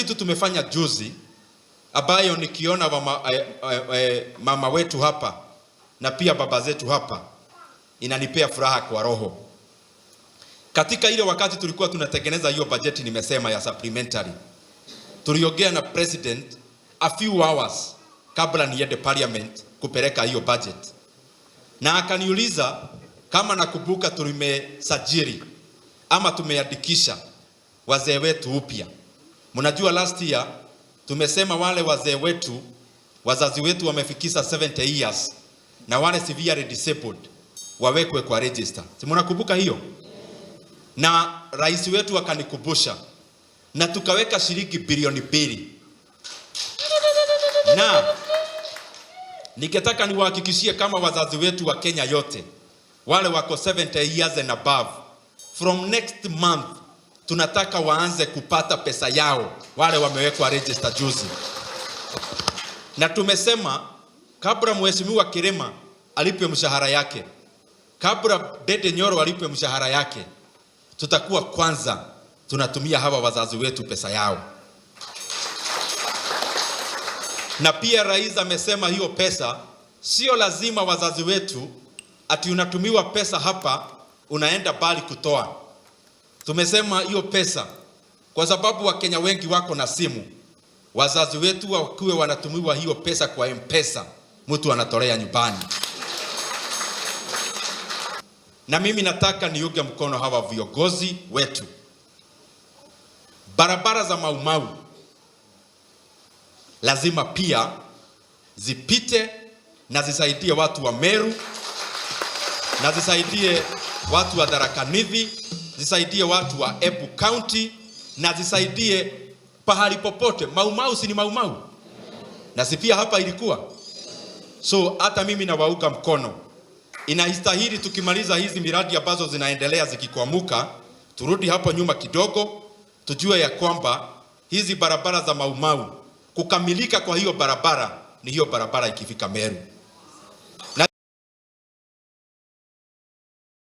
kitu tumefanya juzi ambayo nikiona mama wetu hapa na pia baba zetu hapa inanipea furaha kwa roho. Katika ile wakati tulikuwa tunatengeneza hiyo bajeti nimesema ya supplementary, tuliongea na president a few hours kabla niende parliament kupeleka hiyo budget, na akaniuliza kama nakumbuka tulimesajili ama tumeandikisha wazee wetu upya. Mnajua last year tumesema wale wazee wetu, wazazi wetu wamefikisha 70 years na wale severely disabled wawekwe kwa register. Si mnakumbuka hiyo? Na rais wetu akanikumbusha na tukaweka shilingi bilioni 2. Na ningetaka niwahakikishie kama wazazi wetu wa Kenya yote wale wako 70 years and above, from next month tunataka waanze kupata pesa yao, wale wamewekwa register juzi. Na tumesema kabla Mheshimiwa Kirima alipe mshahara yake, kabla Ndindi Nyoro alipe mshahara yake, tutakuwa kwanza tunatumia hawa wazazi wetu pesa yao. Na pia rais amesema hiyo pesa sio lazima wazazi wetu ati unatumiwa pesa hapa unaenda bali kutoa. Tumesema hiyo pesa kwa sababu Wakenya wengi wako na simu, wazazi wetu wakiwe wanatumiwa hiyo pesa kwa M-Pesa, mtu anatolea nyumbani. Na mimi nataka niunge mkono hawa viongozi wetu. Barabara za Mau Mau lazima pia zipite na zisaidie watu wa Meru, na zisaidie watu wa Tharaka Nithi, zisaidie watu wa Embu County, na zisaidie pahali popote. Mau Mau si ni Mau Mau? Na si pia hapa ilikuwa. So hata mimi nawaunga mkono. Inastahili tukimaliza hizi miradi ambazo zinaendelea zikikwamuka, turudi hapo nyuma kidogo, tujue ya kwamba hizi barabara za Mau Mau, kukamilika kwa hiyo barabara ni hiyo barabara ikifika Meru.